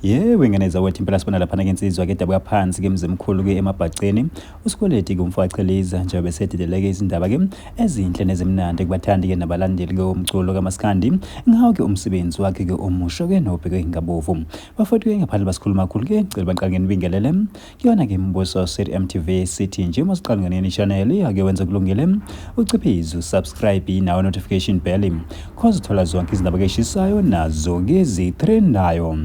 Yebo ingane zakwethu impela sibona laphana ke insizwa ke dabuka phansi ke emzimkhulu ke emabhaceni uSikweleti ke umfowacheliza njengoba esededeleke izindaba ke ezinhle nezimnandi kubathandi ke nabalandeli ke umculo kaMaskandi ngawo ke umsebenzi wakhe ke omusha ke nobheke ngabovu. Bafowethu ke ngaphandle basikhuluma kakhulu ke ngicela baqale nginibingelele kuyona ke Mbuso City MTV sithi nje uma siqala nganeni channel ake wenze kulungile uciphize usubscribe nawo notification bell cause uthola zonke izindaba ke eshisayo nazo ke zitrendayo.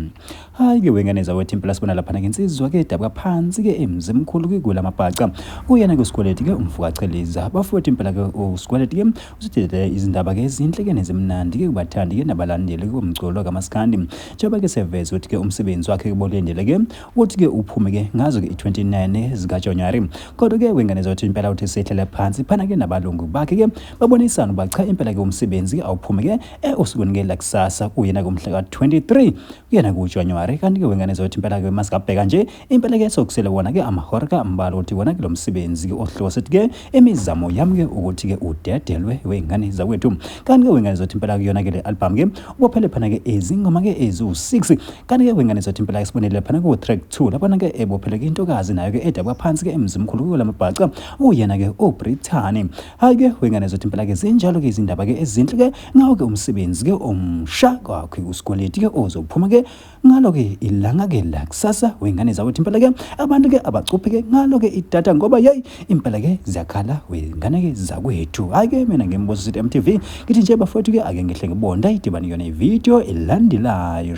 Hayi ke wengane zawethu impela sibona laphana ke insizwa ke dabuka phansi ke emzimkhulu ke kulamabhaca uyena ke uSikweleti ke umfukacheliza. Bafowethu impela ke uSikweleti ke usidedele izindaba ke ezinhle ke nezimnandi ke kubathandi ke nabalandeli komculo kaMaskandi njengoba ke seveze ukuthi ke umsebenzi wakhe kubolindele ke ukuthi ke uphume ke ngazo ke i-29 zikaJanuwari. Kodwa ke wengane zawethu impela uthi sehlele phansi phana ke nabalungu bakhe ke babonisana uba cha impela ke umsebenzi awuphume ke osukwini ke lakusasa kuyena kumhla ka-23 kuyena kuJanuwari. Kanti ke wengane zawethu impela ke masingabheka nje impela ke sokusele wona ke amahora kambalwa ukuthi wona ke lo msebenzi ke ohlose ke imizamo yami ke ukuthi ke udedelwe wengane zakwethu. Kanti ke wengane zawethu impela kuyona ke le album ke ubophele phana ke izingoma ke eziwu-6. Kanti ke wengane zawethu impela isibonele phana ku track 2 laphana ke ebophele ke intokazi nayo ke edabuka phansi ke emzimkhulu kulamabhaca uyena ke uBrithani. Hayi ke wengane zawethu impela ke zinjalo ke izindaba ke ezinhle ke ngawo ke umsebenzi ke omusha kwakhe uSikweleti ke ozophuma ke ngalo ke ilanga ke la kusasa wengane zakwethu impela ke abantu ke abacuphe ke ngalo ke idata ngoba yeyi impela ke ziyakhala wengane ke zakwethu. Hayi ke mina ngimbuzo sithi MTV ngithi nje bafowethu ke ake ngihle ngibonda idibane yona ivideo elandelayo.